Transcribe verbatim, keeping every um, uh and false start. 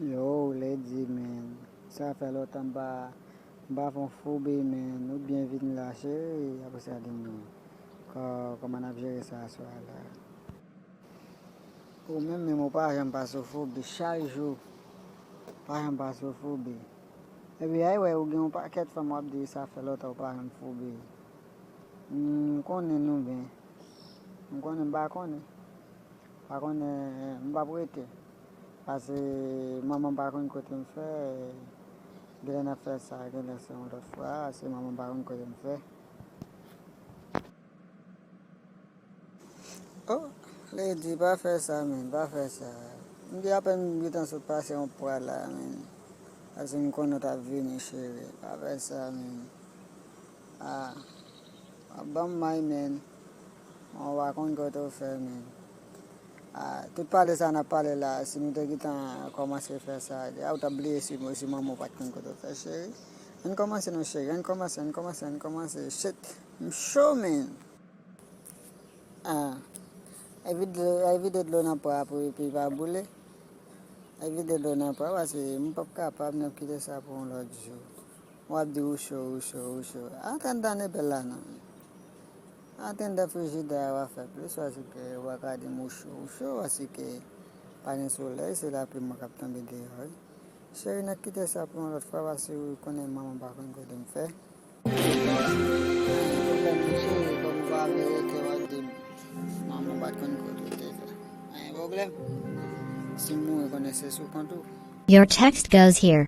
Yo, Lady, man. Sa fè lontan m pa, m pa fè yon foube, man. Ou byen vini la, cheri. Apre sa, di m non. Kò-, kòman n ap jere sa aswè a la? Ou menm menm, ou pa janm pase w foube. Chak jou, pa janm pase w foube. Epi, ay wè, ou gen yon pakèt fanm w ap di sa fè lontan ou pa janm foube. M konnen nou byen. M konnen, m pa konnen. Pa konnen, m p ap rete. Paske manman m pa konn kote m fè. Genlè n ap fè sa, genlè se yon lòt fwa. Se manman m pa konn kote m fè. Oh, Lady, pa fè sa, man, pa fè sa. M di apèn m gentan sot pase yon pwa la, man. Paske m konnen w t ap vini, cheri. Pa fè sa, man. Ah, w ap ban m may, man. Mwen pa konn kote w fè, man. Ah, tout pale sa n ap pale la, si nou te gentan kòmanse fè sa, deja ou t ap bliye si, si manman w pa t konn kote w fè, cheri. Ann kòmanse non, cheri, ann kòmanse, ann kòmanse, ann kòmanse. Shit, m cho, man. Ah, evite, evite dlo nan pwa pou epi pa boule. Evite dlo nan pwa, paske m p ap kapab, n ap kite sa pou yon lòt jou. W ap di ou cho, ou cho, ou cho. Atann dan epèl la non. Atann dan frijidè a w a fè plis, paske w a ka di m ou cho, ou cho, paske pa gen solèy, se lapli mwen k ap tonbe deyò, wi. Cheri, n ap kite sa pou yon lòt fwa, paske ou konnen manman pa konn kote m fè. Pwoblèm, cheri, kòm ou pa vle rete, w ap di m. Manman pa t konn kote w te fè. Pa gen pwoblèm. Si m mouri, konnen se sou kont ou. Your text goes here.